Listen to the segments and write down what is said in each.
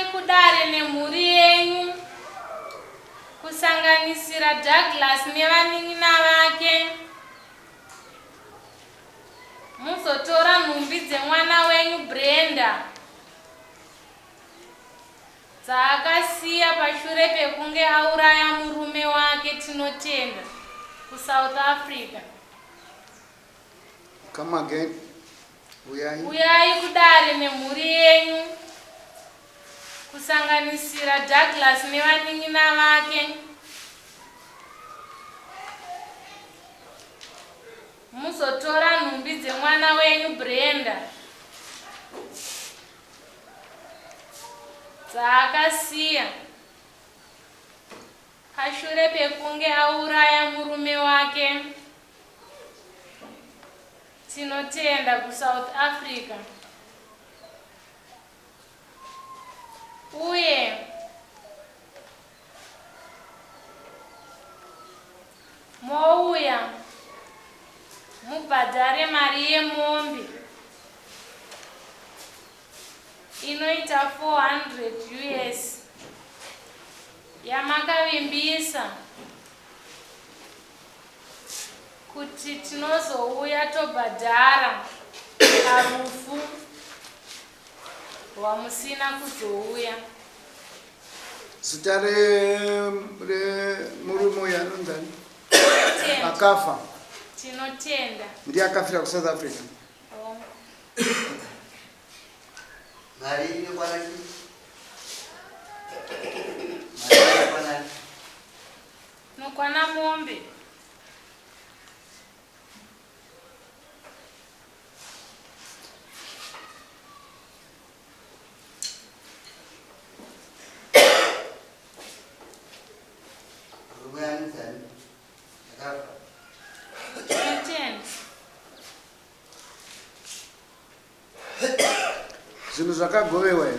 Uyai kudare nemhuri yenyu, kusanganisira Douglas nevanin'ina vake, muzotora nhumbi dzemwana wenyu Brenda dzaakasiya pashure pekunge auraya murume wake Tinotenda kuSouth Africa. Come again. Uyai. Uyai kudare nemhuri yenyu, kusanganisira Douglas nevanin'ina vake, muzotora nhumbi dzemwana wenyu Brenda dzaakasiya pashure pekunge auraya murume wake. Tinotenda kuSouth Africa uye mouya mubhadhare mari yemombe inoita 400 us yamakavimbisa Kuti tinozouya tobhadhara parufu rwamusina kuzouya. Zita remurume uyu anonzani? Akafa. Tinotenda. Ndiye akafira kuSouth Africa. Oh. Mari inokwana chii? Mari inokwana Inokwana mombe. Zvinhu zvakagovewa here?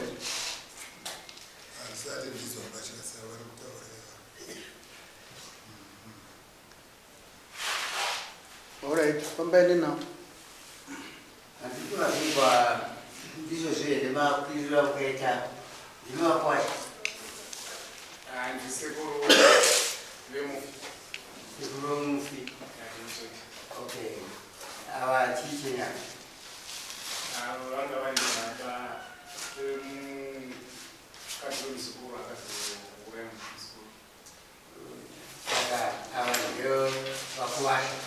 Alright, fambai nenhau. Handiti mazvinzwa ndizvozvo here makwiriro amukaita ndimi vakwasha? Ah, ndisekuru vemufi. Sekuru vemufi. Okay. Ava chii chenya? Ava vanga vari baba vemukadzi wemuzukuru akazouraya muzukuru. Saka ava ndiyo vakuwasha.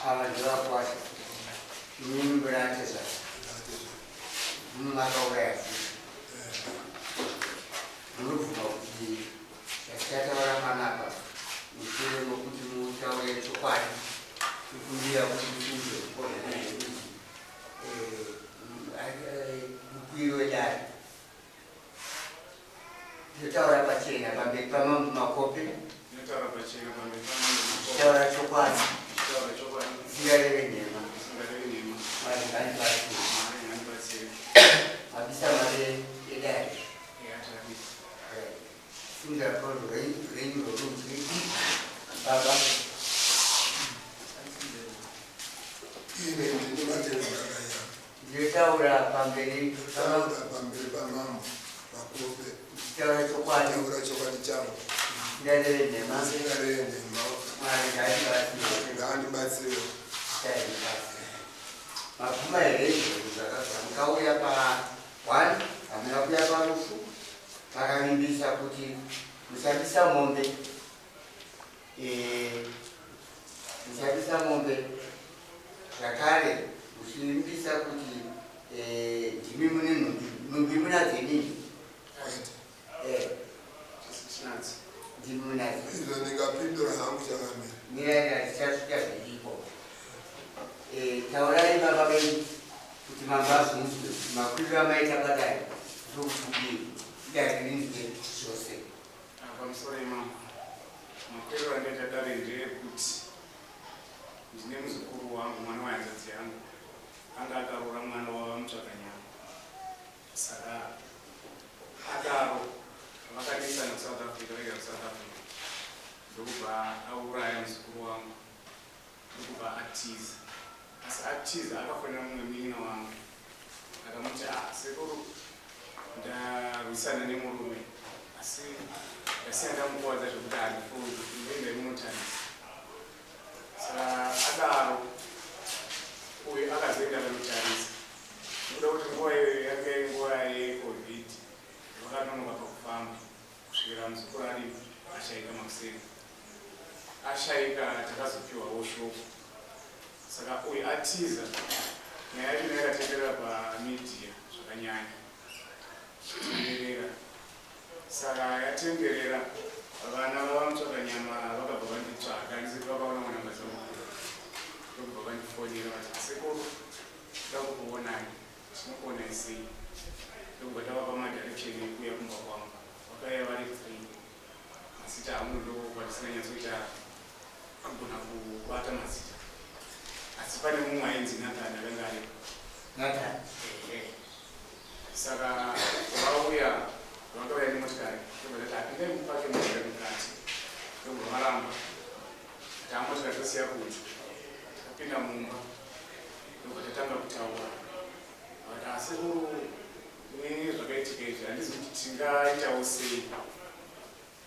Ava ndiyo vakuwasha. Imimi muri atezvara. Makauraya futi. Munobvuma kuti zvatichataura panapa mushure mokuti mutaure chokwadi tikumbira kuti muunze kuti mukwiri wedare Ndinotaura pachena pamberi pamambo Makope. Ndinotaura pachena pamberi pamambo Makope. Taura chokwadi. Taura chokwadi. Usingareve nhema. Usingareve nhema. Mwari ngaandibatsire. Mwari ngaandibatsire. Mabisa mari yedare. Eya tabisa. Right. Simudza ruoko rwenyu rworudyi. Baba. Ini ndini matendo akaya. Ndinotaura pamberi Taura pamberi pamambo Makope. Ndichitaura chokwadi. Taura chokwadi changu. Ndisingareve nhema. Ndisingareve nhema. Mwari ngaandibatsire. Ngaandibatsire. Mabvuma here izvozvo zvakabva mukauya pa one hamuna kuya parufu makavimbisa kuti musabisa mombe Eh, musabisa mombe zvakare muchivimbisa kuti eh, ndimi mune nhumbi nhumbi munadzo inini eh, ndimi munadzo Izvo ndingapindura hangu chakamira. mirai tichasvika zviripo Eh, taurai baba venyu kuti mambo azvinzwe kuti makwiriro amaita padare ndokuti dare rinzwe zvose Pamusoro imambo, makwiriro andaita dare ndeekuti ndine muzukuru wangu, mwana wehanzvadzi yangu, anga akaroora mwana wavaMutsvakanyama. Saka adaro vakanetsana kuSouth Africa, vaiga kuSouth Africa, ndokubva auraya muzukuru wangu, ndokubva atiza. Asi atiza akafonera mumwe munin'ina wangu. Ndakarwisana nemurume, asi ndasiya ndamukuvadza zvekuti handifungi kuti ndoenda munotarisa. Saka adaro uyu akazoenda kanotarisa, nekuda kuti nguva iyoyo yanga iri nguva yeCovid, vakanonoka pakufamba kusvikira muzukuru ari ashaika. Makuseni ashaika, takazopiwawo shoko. Saka uyu atiza. Nyaya yacho yakatenderera pamedia zvakanyanya, chitenderera. Saka yatenderera, vana vavamutsvaka nyama vakabva vanditsvaga. Ndisati vakaona namba dzangu, ndokubva vandifonera vati, "Sekuru, toda kukuonai, tinokuonai sei?" Ndokubva tavapa madirection ekuuya kumba kwangu. Vakauya vari three. Mazita angu ndo kwatisinganyatsoita kugona kubata mazita, asi pane mumwe ainzi Nathan akanga aripo. Nathan. Ehe. Saka vauya, vakauya nemotikari. Ndobva tati, "Apindai mupake motikari mukati." Ndobva varamba, taa motikari tosiya kunze. Takapinda mumba, ndobva tatanga kutaura. Vakati, "Asekuru, nezvakaitika izvi handizi kuti tingaitawo sei."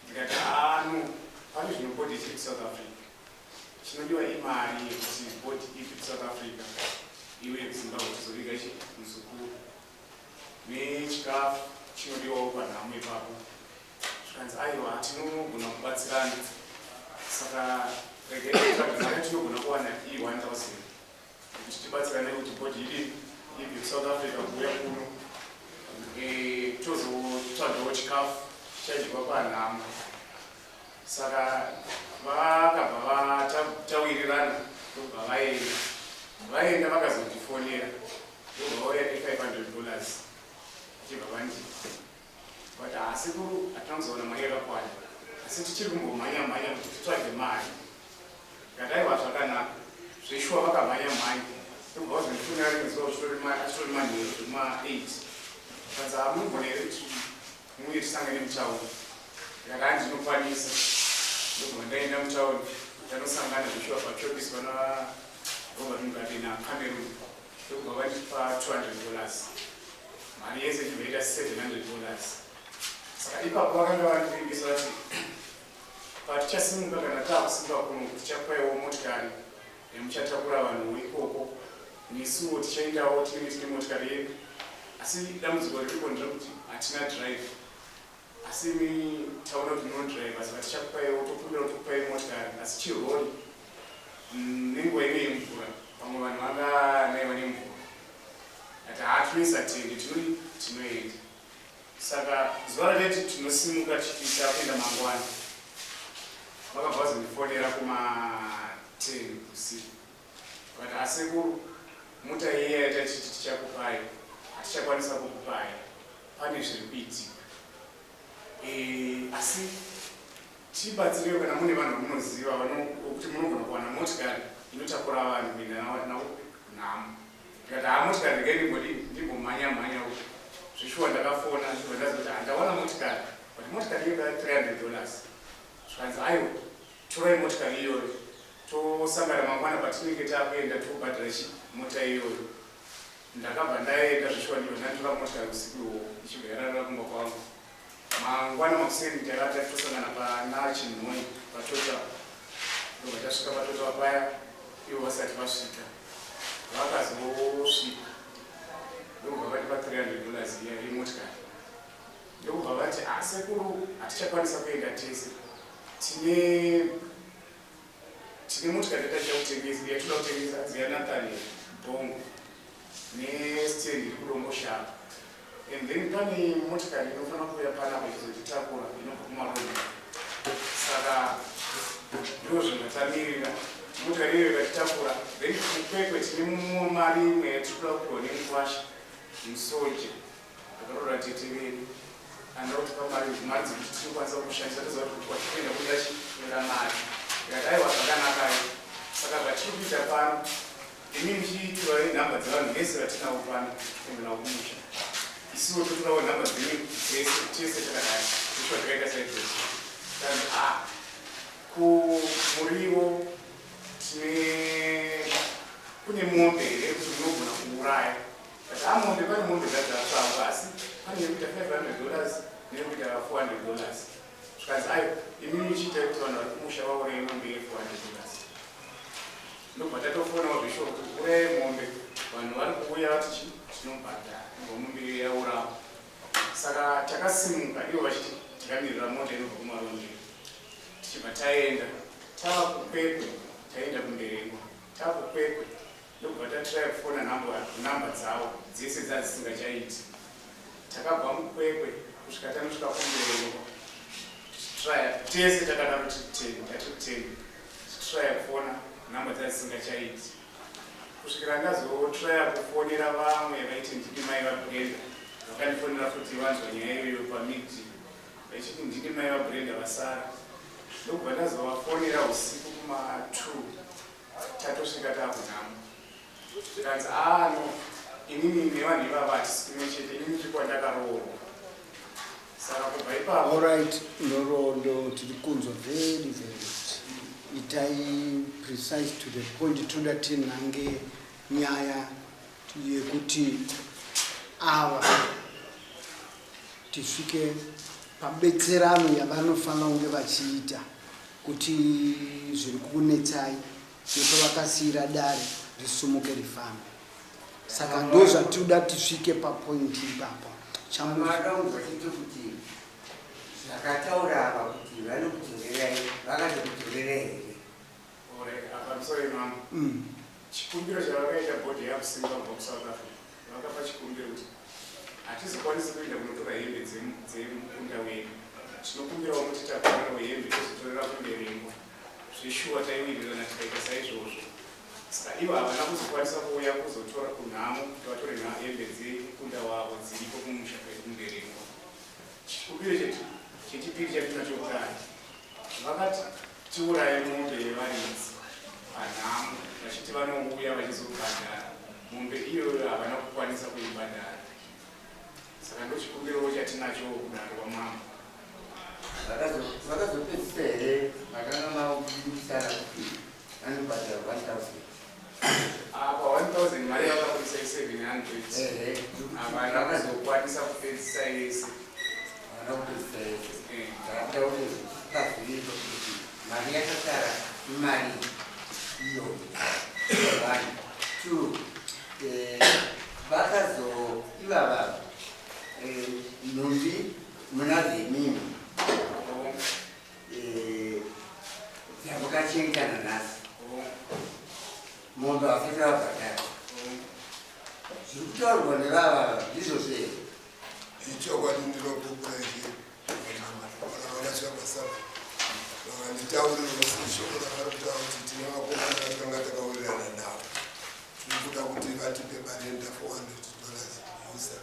Ndikati, "Ano pane zvino body chiri kuSouth Africa, chinodiwa imari yekuti body ibve kuSouth Africa iuye kuZimbabwe, tizoviga chi muzukuru, nechikafu chinodiwawo panhamo ipapo." Zvikanzi, "Aiwa, tinogona kubatsirana. Saka regai titsvage mari yatinogona kuwana i1000 kuti tibatsirane kuti body idii ibve kuSouth Africa kuuya kuno. Tozotsvagawo chikafu chichadyiwa panhamo." Saka vakabva vatawirirana, ndobva vaenda. Vaenda, vakazondifonera, ndobva vauya ne$500, vachibva vandipa. But asekuru, hatina kuzoona mari yakakwana, asi tichiri kumbomhanya mhanya kuti titsvage mari. Ndikati, "Aiwa, zvakanaka." Zveshuwa vakamhanya mhanya, ndobva vazondifonera rimwe zuva achitori manheru zvekuma8. Kanzi, "Hamunogona here kuti muuye tisangane mutauni?" Ndikati, "Handinokwanisa." Ndobva ndaenda mutauni, tanosangana zveshuwa pachopisi pana Robert Mugabe naCameron. Ndobva vandipa $200, mari yese ichibva ita $700. Saka ipapo vakanga vandivimbisa vati patichasimuka, kana taakusimuka kuno, tichapaiwo motikari yamuchatakura vanhu ikoko, nesuwo tichaendawo, tinenge tine motikari yedu. Asi dambudziko riripo nderekuti hatina driver, asi imi taona kuti munodriver, saka tichakupaiwo, tokumbira kuti kupai motikari, asi chirori. Nenguva ino yemvura, pamwe vanhu vanganaiwa nemvura. Ati, "Haa, tinoisa tende, tinoenda." Saka zuva ratati tinosimuka tichiti takuenda mangwana, vakabva vazondifonera kuma10 usiku, vakati, "Asekuru, mota iya yatachiti tichakupai hatichakwanisa kukupai, pane zviri kuitika. Asi tibatsirewo kana mune vanhu vamunoziva vokuti munogona kuwana motikari inotakura vanhu kuenda navo kunhamo." Ndikati, "Haa, motikari regai ndimbodi ndimbomhanya mhanya uko." Zvishuwa ndakafona, ndibva ndazoti handawana motikari, but motikari iyo $300. Zvikanzi, "Aiwa, torai motikari iyoyo, tosangana mangwana patinenge takuenda, tobhadhara chi mota iyoyo." Ndakabva ndaenda zvishuwa, ndibva ndatora motikari usiku iwowo, ichibva yararira kumba kwangu. Mangwana makuseni takati tosangana pana Chinhoi paTotal. Ndobva tasvika paTotal paya ivo vasati vasvika. Vakazosvika, ndokubva vatipa $300 iya yemotikari, ndokubva vati, "Asekuru, hatichakwanisa kuenda tese, tine motikari yatachida kutengesa, yatoda kutengesa, yaNathan Bongo nestand iri kuDomboshava, and then pane motikari inofanira kuuya panapa ichizotitakura inobva kumaroni. Saka ndo zvingatamirira motikari iyoyo ikatitakura, then kuKwekwe tine mumwe mari imwe yatiri kuda kupiwa nemukwasha musoja akaroora tete vedu, anoda kutipa mari, mari dzekuti tinokwanisa kushandisa, toziva kuti kwatikuenda kuda chi kuda mari." Ndikati, "Aiwa, zvakanakayo. Saka zvatiri kuita pano, imi muchitora nhamba dzevanhu vese vatinavo pano kuenda navo kumusha, isuwo totorawo nhamba dzenyu dzese, tese takadai." Zvishuwa takaita saizvozvo. Kanzi, "A kumuriwo tine kune mombe here kuti munogona kuuraya?" Kati, "A, mombe, pane mombe dzadzatsvagwa, asi Pane yekuita $500 neyekuita $400. Zvikanzi ayo, imimi chiitai kuti vanhu vari kumusha vauraye mombe ye$400. Ndobva tatofonawo zvishuwa kuti urayai mombe, vanhu vari kuuya vati chi tinobhadhara mombe yaurawa. Saka takasimuka ivo vachiti takamirira mota inobva kuMarondera, tichibva taenda. Tava kuKwekwe, taenda kuMberengwa, tava kuKwekwe ndobva tatiraya kufona nhamba dzavo dzese dzadzisingachaiti. Takabva muKwekwe kusvika tanosvika kuMberengwa tichitraya tese takadaro tiri 10, tatiri 10, tichitraya kufona nhamba dzadzisingachaiti kusvikira ndazotraya kufonera vamwe vaiti ndini mai vaBrenda. Vakandifonera futi vanzwa nyaya iyoyo pamidhi vachiti ndini mai vaBrenda vasara. Ndokubva ndazovafonera usiku kuma2, tatosvika taakunhamo, zvikanzi, "Aa, no, inini nevanhu ivava hatisi kumwe chete, inini ndiri kwandakaroorwa." Saka kubva ipapo Alright, nhoroondo tiri kunzwa, very very good. Itai precise to the point. Toda tinhange nyaya yekuti ava tisvike pabetserano yavanofanira kunge vachiita kuti zviri kukunetsai nepavakasiyira dare risumuke rifambe. Saka ndo zvatinoda tisvike papoint ipapo. Makaunzwa chete kuti zvakataura ava kuti vanokudzorerai, vakatokudzorerai here? Alright, apa musoro imamo. Chikumbiro chavakaita, body yakusimuka kubva kuSouth Africa, vakapa chikumbiro kuti hatizokwanisi kuenda kunotora hembe dzemukunda wedu, tinokumbirawo kuti takumbirawo hembe tozotorera kuMberengwa. Zveshuwa taiwirirana tikaita saizvozvo. Saka ivo havana kuzokwanisa kuuya kuzotora kunhamo kuti vatore hembe dzemukunda wavo dziripo kumusha kwekuMberengwa. Chikumbiro chetu chechipiri chatinacho kudai, vakati tiuraye mombe yevaridzi panhamo vachiti vanouya vachizobhadhara mombe iyoyo. Havana kukwanisa kuibhadhara. Saka ndochikumbiro chatinacho kudare kwamambo. Vakazopedzisa here? Makanga makuvimbisana kuti vanobhadhara 1000? Apa 1000, mari yavakabudisa i700. Ehe. Havana kuzokwanisa kupedzisa yese. Havana kupedzisa yese. Zvakaita kuti paziviko kuti mari yakasara imari iyo. One, two, vakazo ivava nhumbi munadzo imimi dzamukachengetana nhasi, mombe vasati vabhadhara, zviri kutaurwa nevava ndizvozvo here? Ichokwadi, ndinopupura izvi. Kana vakasvika vakanditaurira shoko ravari kutaura kuti tine vakomana vatanga takawirirana navo, tiri kuda kuti vatipe marenda $400 usa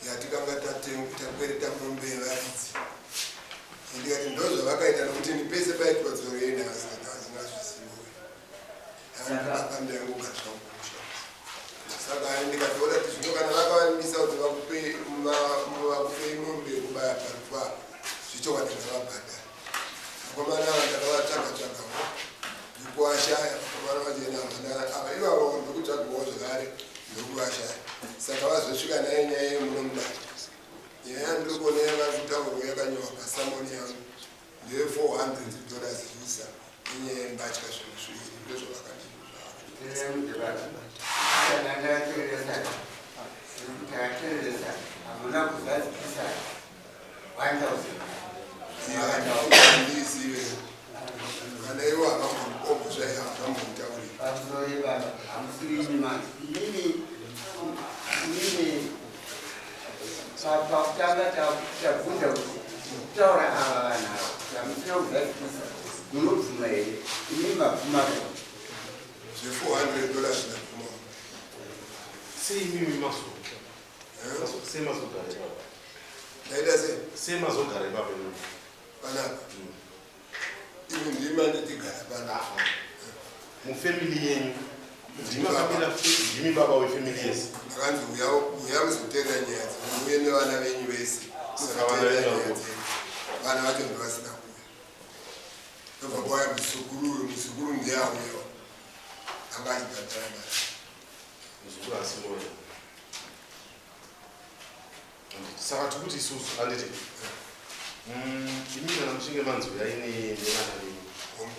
yatikanga takwereta mombe yevaridzi. Ndikati ndo zvavakaita nokuti ni pese paitwa dzoro yeni asingazvizivi ndangogara zvangu kumusha. Saka ndikatoona kuti zvino kana vakavambisa kuti vakupei mombe yekubaya parufu apa, zvichokwadi ngavabhadhara. Vakomana ava ndakavatsvaga tsvagawo ndikuashaya. Vakomana vachena havana ava ivavo ndikutsvagawo zvakare ndokuvashaya. Saka vazosvika naye nyaya yemuno mudare. Nyaya yandiri kuona yavari kutaurwa yakanyorwa pasummon yangu ndeye $400 usa nenyaya yembatya, zvinhu zviviri ndozvavakandii. Ndakatereresa, takatereresa, hamuna kuzadzikisa 1000. Handizive kana ivo havambombombozvai, havambomutauriri. Pamusoro baba, hamusiri imi manje, inini pakutanga tabvunza kuti kutaura ava vanhu ava kuti hamusina kuzadzikisa, munobvuma here? Inini mabvuma ka? Zve$400 ndabvuma. Sei imimi mazo sei mazogara ipapo? Ndaita sei? Sei mazogara ipapo imimi? Panapa ivi ndima nditigara panapa. Mufamily yenyu ndimi makamira, ndimi baba wefamily yese? Ndakanzi uya muzoteerera nyaya dzenyu, muye nevana venyu vese. Saka vana Muzoteerera venyu nyaya vako? dzenyu. Vana vacho ndovasina kuuya, ndobva kwauya muzukuru. Uyu muzukuru ndiye auyawo anga achibhadhara mari. Muzukuru asimoyo, handiti? Saka tikuti isusu handiti imi kana muchinge manzi uyai nevana venyu,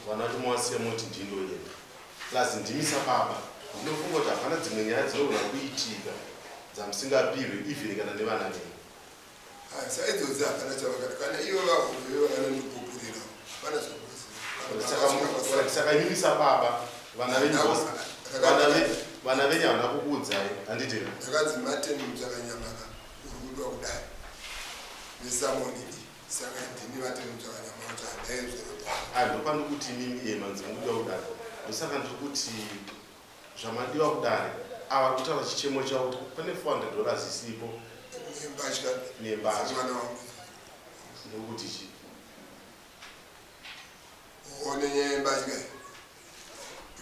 vana vacho mowasiya moti ndindoenda, plus ndimi sababa, ndinofunga kuti hapana dzimwe nyaya dzinogona kuitika dzamusingapirwe even kana nevana venyu. Saidzodzi hapana chavakati kana ivo vahombe vakanondipupurira, hapana. Saka imimi sababa, vana venyu vose, vana venyu havana kukuudzai, handiti? Ndakanzi Martin Mutsvakanyamaka uri kudiwa kudai nesamoni iyi, saka ndini Martin Mutsvakanyama kuti handaizvero. Ai, ndopandikuti imimi manzi mukudiwa kudare, ndosaka ndiri kuti zvamadiwa kudare, ava vari kutaura chichemo chavo kuti pane $400 isipo. Nembatya. Nembatya. Mwana wangu. Ndokuti chi One nyaya yembatya iyi,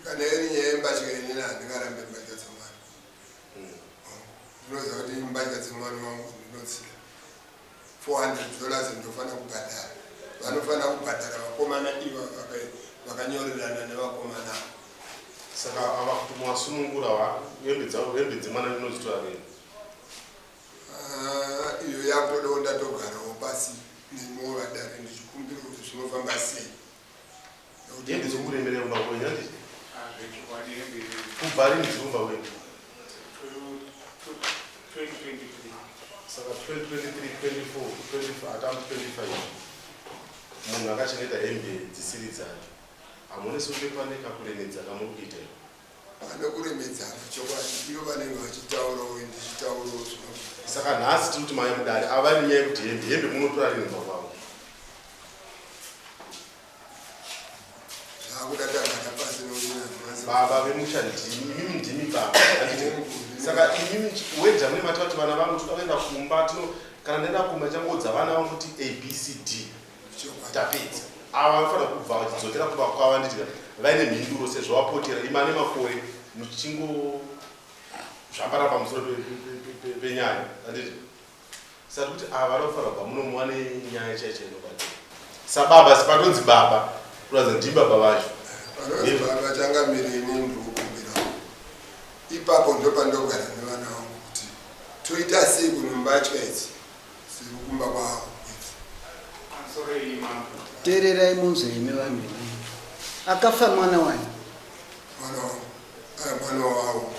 kana iri nyaya yembatya, inini handingarambe mbatya dzemwana. Ndinoziva kuti mbatya dzemwana wangu ndinodzida. $400 ndinofanira kubhadhara, vanofanira kubhadhara vakomana iva vakanyorerana nevakomana ava. Saka ava kuti muwasunungura hembe dzavo, hembe dzemwana inozitora rei? Ah, iyo yakutodawo ndatogarawo pasi nemiwo vadare ndichikumbira kuti zvinofamba sei. Nekuti Hembe dzokuremera kumba kwenyu, handiti? Zvechokwadi, hembe. Kubva rini dziri kumba kwenyu? 2023. Saka 2023, 24, 25, atamu 25, munhu akachengeta hembe dzisiri dzake, hamuonesi kunge pane kakuremedza kamuri kuita here? Pane kuremedzana chokwadi, ivo vanenge vachitaurawo, ndichitaurawo zvino. Saka nhasi tiri kuti maya mudare ava nenyaya yekuti hembe munotora rini kumba kwavo? Zvakuda tagara pasi nokuti nanhasi Baba vemusha ndimi, imimi ndimi baba, handiti? Saka imimi wedza mune mati vati vana vangu toda kuenda kumba, tino kana ndaenda kumba changoudza vana vangu kuti ABCD. Chokwadi. Tapedza. Ava vanofanira kubva vachidzokera kumba kwavo, handiti, vaine mhinduro, sezvo vapotera ima nemakore muchingo zvambara pamusoro penyaya, handiti? Saka kuti ava vanofanira kubva muno muwane nyaya chaicho inobatika sababa, sipatonzi baba kuratidza ndimi baba vacho. Panonzi baba changamire, ini ndikukumbirawo ipapo, ndopandogara nevana vangu kuti toita sei kunombatya idzi dziri kumba kwavo idzi. Pamusoro iyi mambo. Teererai munzwe imi vanhu imi. Akafa mwana wani? Mwana wangu. Ah, mwana wavo.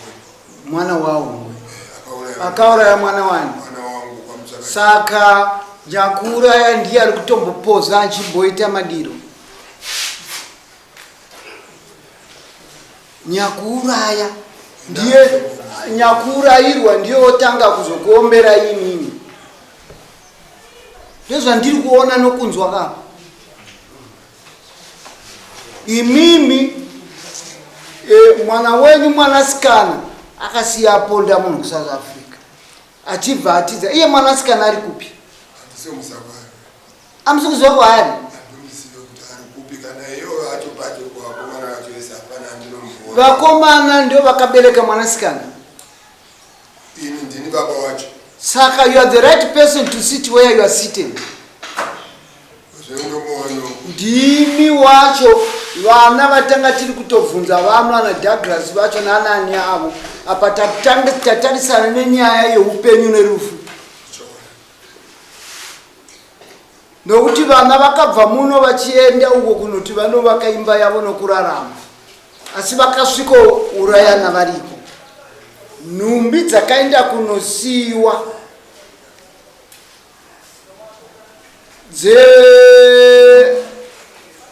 Mwana waungwe. Akauraya. Akauraya mwana wani? Mwana wangu kwamutsvaka. Saka nyakuuraya ndiye ari kutombopoza achimboita madiro. Nyakuuraya ndiye nyakuurayirwa, ndiye otanga kuzokuombera inini. Ndezvandiri kuona nokunzwa kapa. Imimi mwana wenyu mwanasikana akasiya aponda munhu kuSouth Africa, achibva atiza. Iye mwanasikana ari kupi? Handisi musakari. Amusi kuziva kwaari? Handimuzive kuti ari kupi, kana iyo vacho pacho kuvakomana vacho vese hapana andinomuona. Vakomana ndio vakabereka mwanasikana? Ini ndini baba wacho. Saka you are the right person to sit where you are sitting. Zvengomoyo. Ndimi wacho. Vana vatanga tiri kutobvunza vamwe ana Douglas vacho naanani avo apa, tatanga tatarisana nenyaya yeupenyu nerufu, nokuti vana vakabva muno vachienda uko kunoti vanovaka imba yavo nokurarama, asi vakasvikourayana variko. Nhumbi dzakaenda kunosiyiwa dze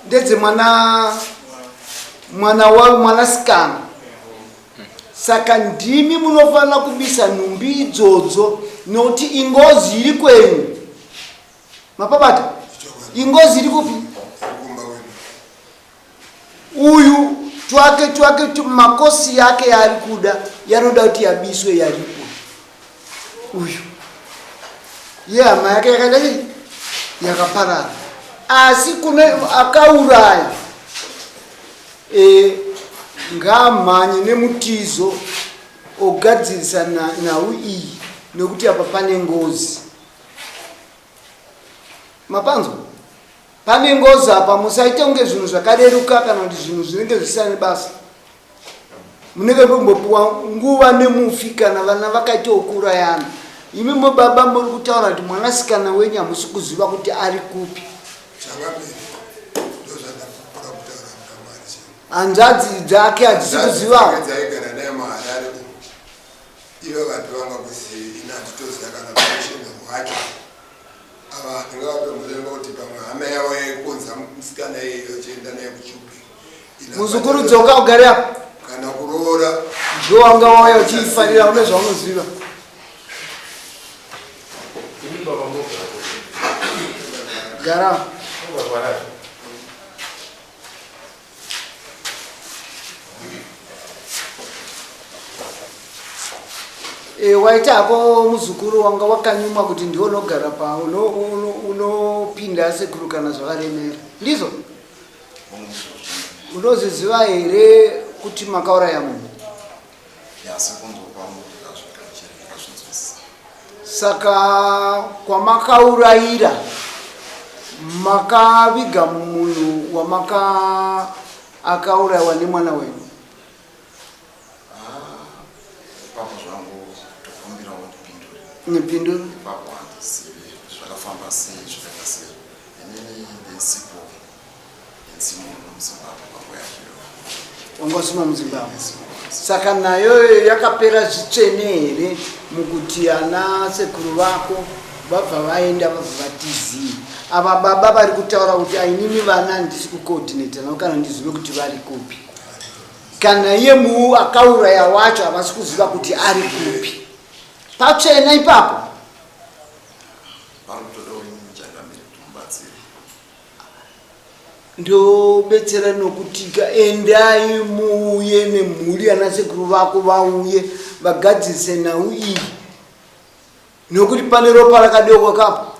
ndedzemwana mwana wa mwanasikana. Saka ndimi munofanira kubisa nhumbi idzodzo, nokuti ingozi iri kwenyu. Mapabata, ingozi iri kupi? Kumba kwenu. Uyu twake twake makosi yake yaari kuda yanoda kuti yabiswe yaripo. Uyu yehama yake yakaita sei, yakaparara, asi kune akauraya ngaamhanye nemutizo ogadzirisa nhau iyi, nekuti apa pane ngozi. Mapanzwa, pane ngozi apa. Musaite kunge zvinhu zvakareruka kana kuti zvinhu zvinenge zvisina nebasa. Munenge mumbopiwa nguva nemufi kana vana vakaita okuurayana. Imi baba muri kutaura kuti mwanasikana wenyu hamusi kuziva kuti ari kupi. Changamire, ndozvandakukura kutaura munaMwari chii. Hanzvadzi dzake hadzisi kuzivawo. Dzaigara naye muHarare umu. Ivo vanhu vanga kuzivi, ini handitoziva kana kushena hwacho. Ava ndingavatombotenga kuti pamwe hama yavo yaikonza musikana iyeyo achienda naye kuChubhi. Muzukuru dzoka ugare apa. Kana kuroora. Ndiwe wanga wauya uchiifarira une zvaunoziva. Imi baba munogara kupi? Gara. Munogara kuHarare? E, waita hako muzukuru wanga wakanyumwa kuti ndiwe unogara pa unopinda sekuru kana zvakaremera. Ndizvo? Unozviziva here kuti makauraya munhu? Saka kwamakaurayira makaviga munhu wamaka akaurayiwa nemwana wenyu? Ipapo zvangu tokumbirawo ndipindure. Ndipindure. Ipapo handizivi zvakafamba sei zvakaita sei. Inini ndisipo ndisimuno muZimbabwe panguva yacho iyoyo. Wanga usimo muZimbabwe. Saka nayo yakapera zvitsvene here mukuti ana sekuru vako vabva vaenda vabva vatizii? Ava baba vari kutaura kuti ainini vana handisi kucoordinata navo kana ndizive kuti vari kupi. Kana iye muu akauraya wacho havasi kuziva kuti ari kupi. Patsvene ipapo. Vari kutodawo imimi changamire kuti mubatsire. Ndobetsera nokutika endai muuye nemhuri ana sekuru vako vauye vagadzirise nhau iyi nokuti pane ropa rakadeukwa kapo.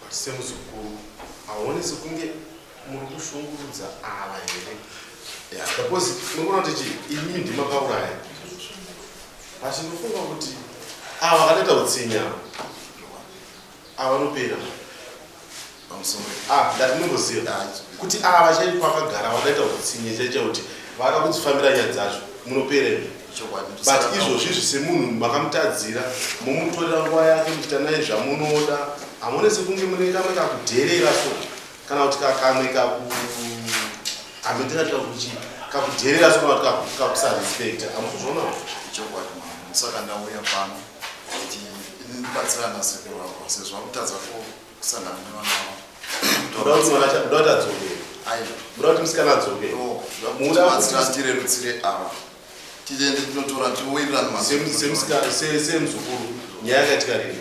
But semuzukuru hauoni sekunge muri kushungurudza ava here? Yeah. Because munoona kuti chii imi ndimakauraya but ndinofunga kuti ava vakatoita utsinye ava ava vanopera. Pamusoro. Ah, ndati ndinongoziva kuti ava chaipo vakagara vakaita utsinye chaicho kuti vada kudzifambira nyaya dzacho munopera imi. Chokwadi. But izvozvi izvi semunhu makamutadzira momutorera nguva yake muchiita naye zvamunoda hamuone sekunge mune kamwe kakudherera so kana kuti kakamwe kaku hamendingati kakuchi kakudherera so kana kuti kakusarespecta hamuzozvionawo. Chokwadi mama. Saka ndauya pano kuti ini ndibatsirane nasekuru vangu sezvo vakutadza kusangana nevana vavo. Muda kuti mwana muda kuti adzoke. Aiwa. Muda kuti musikana adzoke. No, Muda mubatsira kuti tirerutsire ava. Tiende tinotora tiwirirane semusikana semuzukuru nyaya yakaitika rini?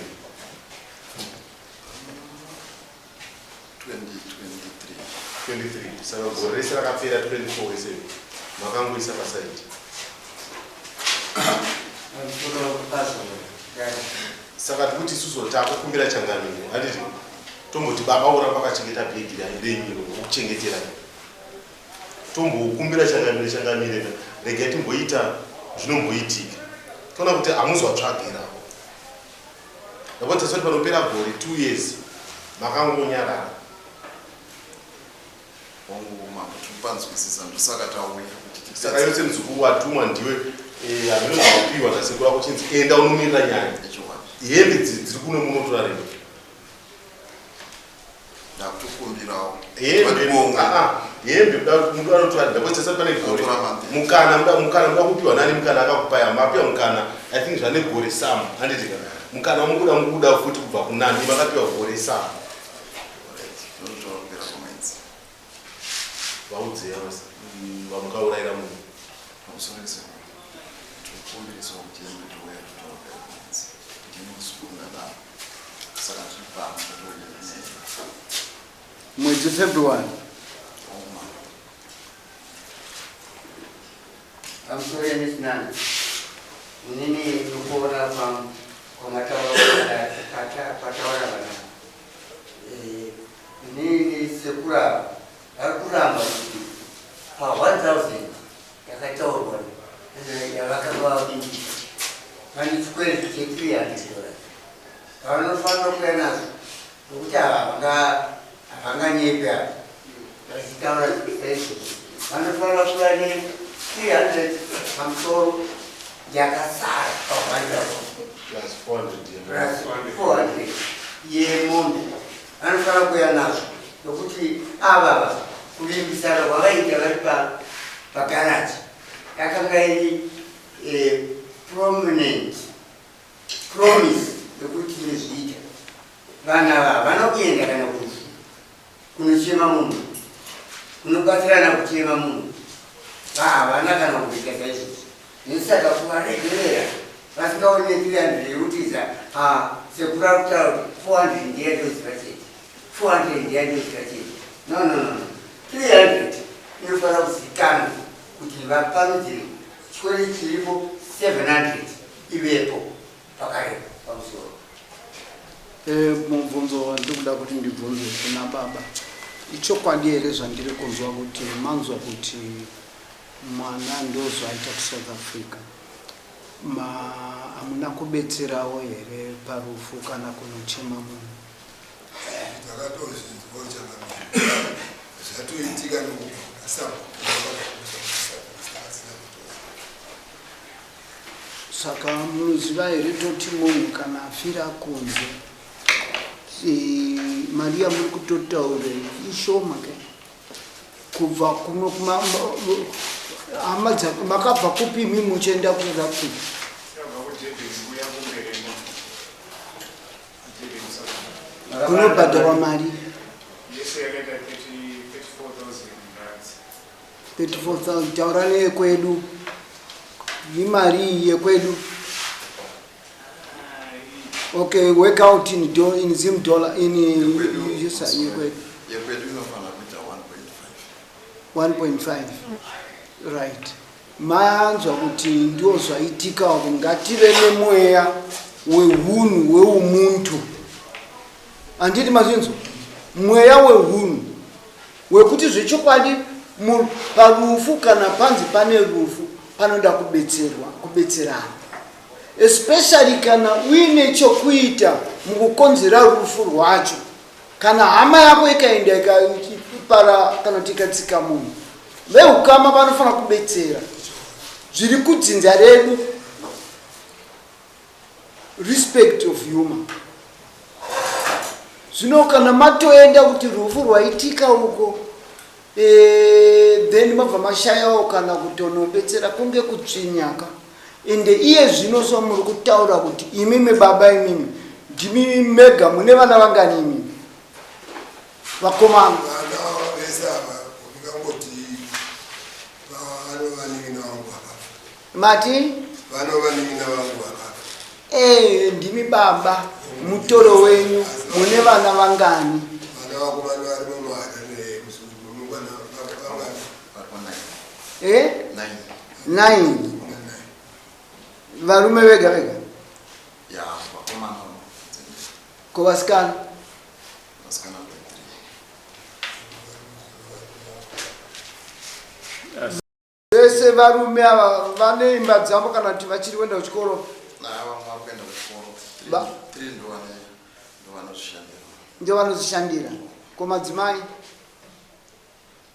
2023. 23 saka gore rese rakapera 24 wese makangoisa pasaidi. Saka tikuti isusu takukumbira changamire handiti tomboti baba uramba akachengeta bhegi renyu kuchengetera tombokumbira changamire changamire regai timboita zvinomboitika toona kuti hamuzwatsvagirawo ndakuti tasati panopera gore 2 years makangonyarara. Hongu mambo tikupanzwisisa ndosaka tauya kuti Saka yose muzukuru watumwa ndiwe hameno zvaupiwa nasekuru ako chinzi enda unomirira nyaya. Chokwadi. Hembe dziri kuno munotora rini? Ndakutokumbirawo. Hembe hembe muda anotora ndakuti tasati pane gore. Unotora mandi. Mukana muda mukana muda kupiwa nani mukana akakupa mapiwa mukana I think zvane gore sam handiti mukana wamukuda mukuda futi kubva kunani makapiwa gore sam. Right. Unotora kupera kwemwedzi. Vaudzei vamukaurayira munhu. Pamusoro sekuru. Tikukumbiriswa kuti hembe tiuya totora kupera kwemwedzi. Ndini muzukuru ndadaro. Saka tiri pano tatouya nenyaya. Mwedzi February. Hongu mambo. Pamusoro yenesinana inini nokuona kwamataura vana inini sekuru ava vari kuramba kuti pa 1000 yakataurwa yavakanga vavimbisa pane chikwereti che 300 dollars vanofanira kuuya nazvo nokuti ava havanganyepi ava vachitaura saizvozvo vanofanira kuva ne 300 pamusoro yakasara. yemombe vanofanira kuuya nazvo nokuti avava kuvimbisana kwavaita vari pagaraji yakanga iri eh, prominent promise yekuti tinozviita vanhu ava havana kuenda kana kurufu kunochema munhu kunobatsirana kuchema munhu vahavana kana kuita saizvozvo nesaka kuvaregerera vasingaone 300 yekutiza sekuru ari kutaura kuti 400 ndeyatoziva chete 400 ndeyatoziva chete no no no 300 inofanira kuzikanwa kuti vapamhidzire chikwereti chiripo 700 ivepo pakarepo pamusoro. Eh, mubvunzo wandiri kuda kuti ndibvunze kuna baba, ichokwadi here zvandiri kunzwa kuti manzwa kuti mwana ndozvaita kuSouth Africa, ma hamuna kubetserawo here parufu kana kunochema munhu? Takatozvinzwa changamire zvatoitika nokubva kuna sabhuku. Saka munoziva here toti munhu kana afira kunze e, mari yamuri kutotaura ishoma ke kubva kuno hama makabva kupi imi muchienda kuSouth Africa? Kunobhadharwa mari 34,000. Taura neyekwedu, imari iyi yekwedu. Okay, work out in, do, in Zim dollar in yekwedu. Yekwedu inofanira kuita 1.5. 1.5, right. Manzwa kuti ndio zvaitika uko. Ngative nemweya wehunhu weumuntu, handiti mazvinzwa? Mweya wehunhu wekuti zvechokwadi parufu kana panzi pane rufu panoda kubetserwa, kubetserana, especially kana uine chokuita mukukonzera rufu rwacho. Kana hama yako ikaenda ikapara kana kuti ikatsika munhu, veukama vanofanira kubetsera. Zviri kudzinza redu, respect of human. Zvino kana matoenda kuti rufu rwaitika uko, e, then mabva mashayawo kana kutonobetsera, kunge kutsvinyaka. Ende iye zvino so muri kutaura kuti imimi baba, imimi ndimi mega mune vana vangani imimi vakomana? Vana vese ava ndingangoti vano vanin'ina vangu vakafa. Mati? Vano vanin'ina vangu vakafa. E, ndimi baba, mutoro wenyu. Mune vana vangani? Vana vakomana varimo muHarare mungwana vangani? E, nine varume vega vega? Ya, vakomana. Ko vasikana? Vasikana. Vese varume ava vane imba dzavo kana kuti vachiri kuenda kuchikoro? Vamwe vari kuenda kuchikoro. Three ndovanozvishandira. Ndio vanozvishandira. Ko madzimai?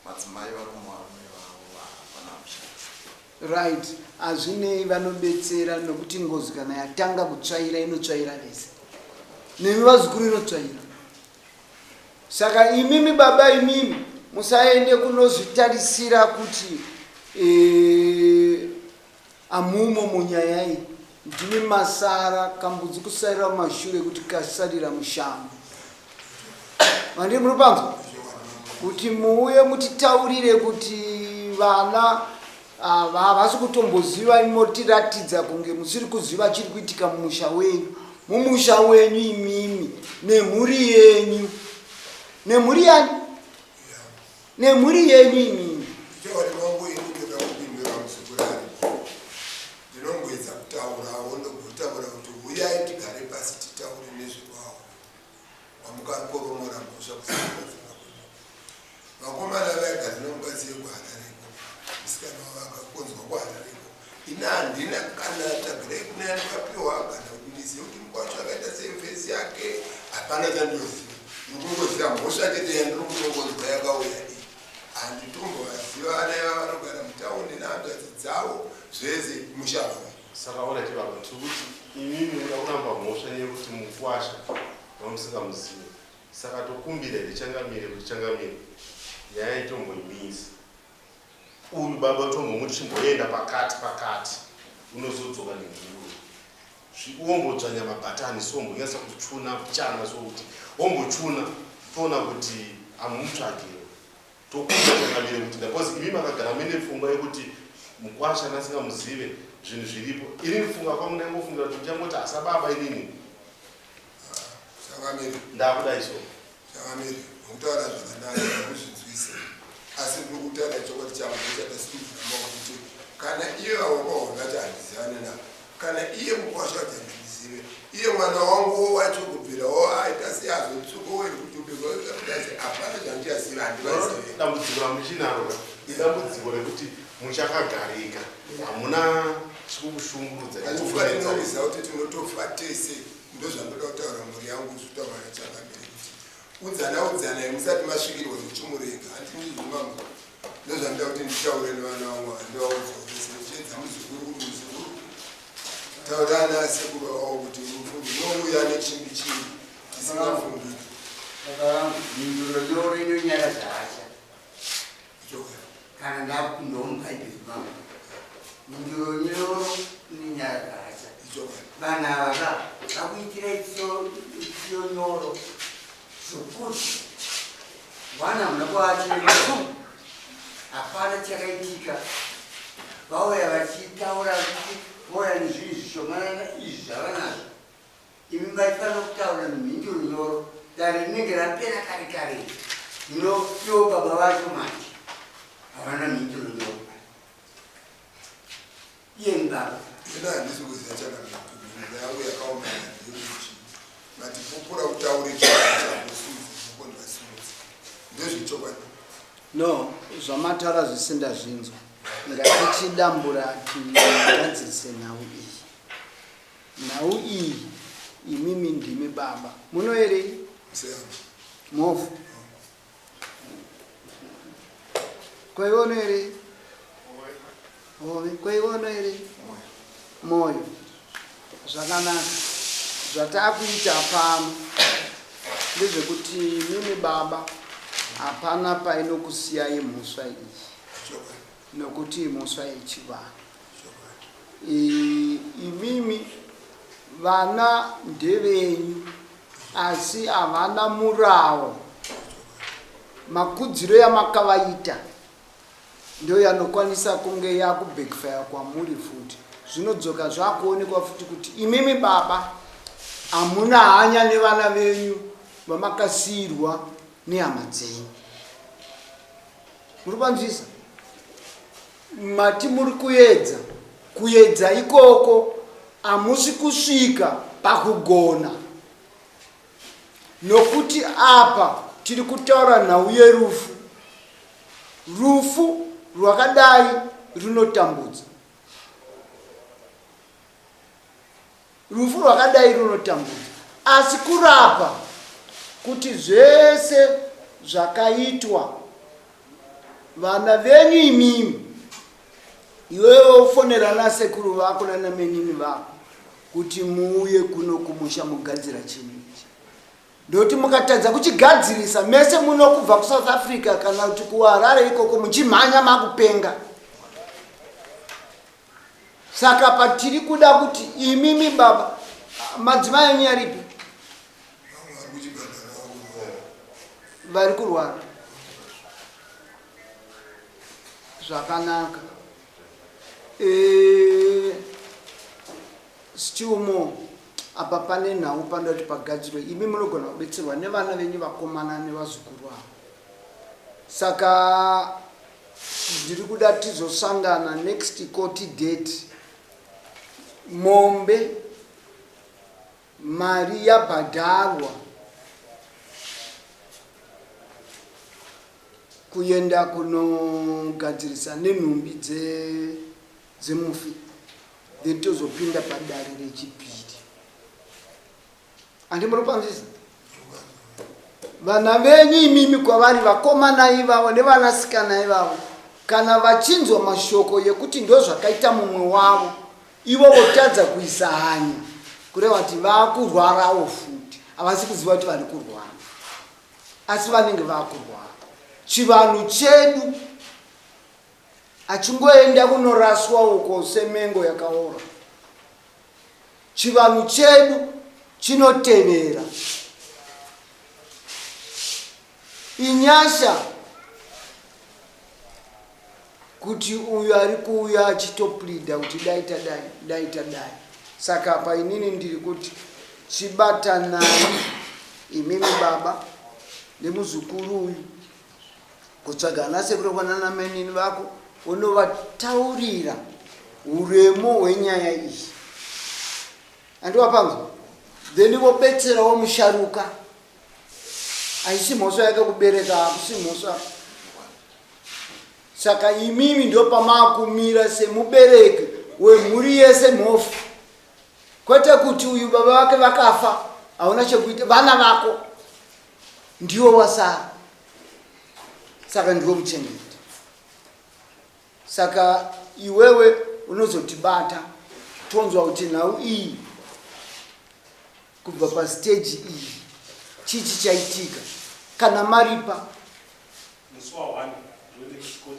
Madzimai vari muvarume vavo, vana mushanda. Right, hazvinei, vanobetsera, nokuti ngozi kana yatanga kutsvaira inotsvaira vese, nemi vazukuru inotsvaira. Saka imimi baba, imimi musaende kunozvitarisira kuti e, amumo munyaya iyi. Ndimi masara, kambudzi kusarira mumashure kuti kasarira mushango. Vandiri muri panzwa kuti muuye mutitaurire kuti vana ava havasi kutomboziva, motiratidza kunge musiri kuziva chiri kuitika mumusha wenyu, mumusha wenyu imimi nemhuri yenyu, nemhuri yani, nemhuri yenyu imimi. Chokwadi mangu, ini ndoda kupindura muzukuru aripo. Ndinomboedza kutaurawo, ndogotaura kuti uyai tigare pasi titaure nezvekwawo wamukakoromora mhosva kusaaziva kwedu. Vakomana vaigara nomukadzi yekuHarareko, musikana wavo akakonzwa kuHarareko. Ini handina kana tsvagirai kune andikapiwa kana kuti ndizive kuti mukwacho akaita sei, face yake hapana chandinoziva. Ndikungoziva mhosva chete yandiri kunongonzwa yakauya iyi. Handitombovaziva vana iva vanogara mutaundi nehanzvadzi dzavo zvese musha wavo. Saka ona chibaba, tiri kuti imimi muda kuramba mhosva yekuti mukwasha Vamusingamuzive. Saka tokumbira here changamire kuti changamire nyaya itomboimisa. Uyu baba tombomuti chimboenda pakati pakati unozodzoka nemhinduro. Wombodzvanya mabhatani so wombonyatsa kuchuna chana so kuti wombochuna toona kuti amumutsvagiro. Tokumbira changamire kuti because imi makagara mune pfungwa yekuti mukwasha nasingamuzive zvinhu zviripo. Ini kufunga kwangu ndaingofungira kuti muchangoti asababa inini. Changamire. Ndakudai so. Changamire, mukutaura zvakanaka ndikuzvinzwisa. Asi ndiri kutaura chokwadi changu chandasimudzira maoko kuti kana iye wakaona kuti handizivane navo kana iye mukwasha kuti handizive iye mwana wangu wacho kubvira wo aita sei azotsvuka wo iri kuti hapana zvandichaziva handivazive. Dambudziko ramuchinaro idambudziko rekuti muchakagarika hamuna chikukushungurudza. Chikukunetsa kuti tinotofa tese Ndozvandoda kutaura mhuri yangu zvitaura nachangamire kuti udzana udzanai musati masvikirwa zvechimurenga hanti ndizvo mambo ndozvandoda kuti nditaure nevana vangu handivaudza vese ndichiedza muzukuru kuti muzukuru taurana asekuru vavo kuti rufu runouya nechimbi chimbi tisingafungiri mhinduro nyoro inonyaradza hasha kana ndakupindawo mubhaibheri mangu mhinduro nyoro inonyaradza hasha vanhu ava ka vakuitira itiro nyoro zvokuti wana hamuna kuvaachireva hapana chakaitika vauya vachitaura kuti vauya nezvinhu zvishomanana izvi zvavanazvo Imi maifanira kutaura nemhinduro nyoro, dare rinenge rapera kare kare. Hino ivo baba vacho manje havana mhinduro nyoro. Iyeni baba. Ini handisi kuziva chakanaka mhinduro yangu yakaoma ndeyekuti mati pupura utaure chokwadi chako simudza ruoko ndikasimudza ndezvechokwadi. No, zvamataura zvese ndazvinzwa. Ngatichidambura tigadzirise nhau iyi. Nhau iyi imimi ndimi baba munoerei? Mhofu. Kwaiwe unoerei? Hove. Kwaiwe unoerei? Moyo. Zvakanaka. Zvatakuita pano ndezvekuti imimi baba hapana painokusiyai mhosva iyi nokuti imhosva yechivanhu. Imimi vana ndevenyu asi havana murawo. Makudziro yamakavaita ndoyanokwanisa kunge yakubackfire kwamuri futi. Zvinodzoka zvakuonekwa futi kuti imimi baba hamuna hanya nevana venyu vamakasiirwa nehama dzenyu. Muri kwanzwisa? Mati muri kuedza, kuedza ikoko hamusi kusvika pakugona nokuti apa tiri kutaura nhau yerufu. Rufu rwakadai runotambudza. Rufu rwakadai runotambudza, asi kurapa kuti zvese zvakaitwa vana venyu imimi, iwewe wofonera nasekuru vako nanamenini vako kuti muuye kuno kumusha mugadzira chinhu ichi. Ndoti mukatadza kuchigadzirisa mese muno kubva kuSouth Africa kana kuti kuHarare ikoko muchimhanya makupenga. Saka patiri kuda kuti imimi baba madzimai enyu aripi? Vari kurwara. Zvakanaka. E, still more apa pane nhau panoda kuti pagadzirwe imi munogona kubetserwa nevana venyu vakomana nevazukuru avo saka Ndiri kuda tizosangana next court date. Mombe mari yabhadharwa kuenda kunogadzirisa nenhumbi dzemufi then tozopinda padare rechipiri. Handi muri kupanzvisa? Vana venyu imimi kwavari vakomana ivavo nevanasikana ivavo kana vachinzwa mashoko yekuti ndozvakaita mumwe wavo ivo votadza kuisa hanya kureva kuti vakurwarawo futi. Havasi kuziva kuti vari kurwara, asi vanenge vakurwara. Chivanhu chedu achingoenda kunoraswa uko semengo yakaora. Chivanhu chedu chinotevera. Inyasha kuti uyu ari kuuya achitoplida kuti dai tadai, dai tadai. Saka apa inini ndiri kuti chibatanai imimi baba nemuzukuru uyu kutsvaga ana sekuru kwanana mainini vako unovataurira uremo hwenyaya iyi. Andiwapanzwa? Then vobetserawo musharuka. Haisi mhosva yake kubereka, hakusi mhosva. Saka imimi ndopamakumira semubereki wemhuri yese mhofu, kwete kuti uyu baba vake vakafa hauna chekuita, vana vako ndiwo wasara, saka ndiwo muchengeti. Saka iwewe unozotibata tonzwa kuti nhau iyi kubva pastage iyi chii chichaitika kana maripa. Musi wa 1 ndoende kuchikoro.